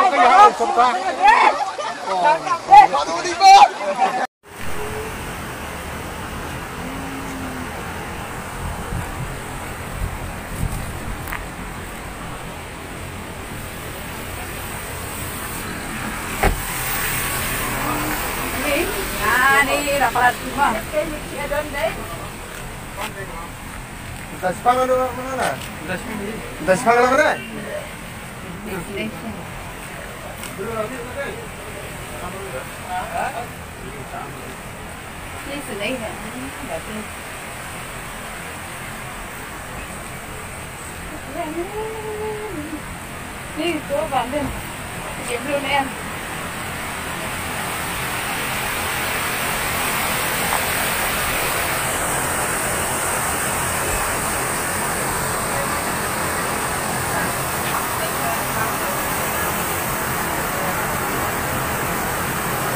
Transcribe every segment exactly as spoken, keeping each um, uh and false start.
Ni, ni, rapat semua. Uta shipang ano mana? Uta shipang ano mana? Ni, tu banding. Dia belum, ya.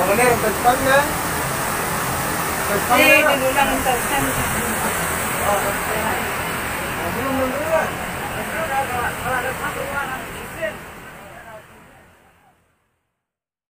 Mana ni, tekan ni? Tekan ni? Ni, dia ulang tekan. Oh, tekan. Belum, belum, belum.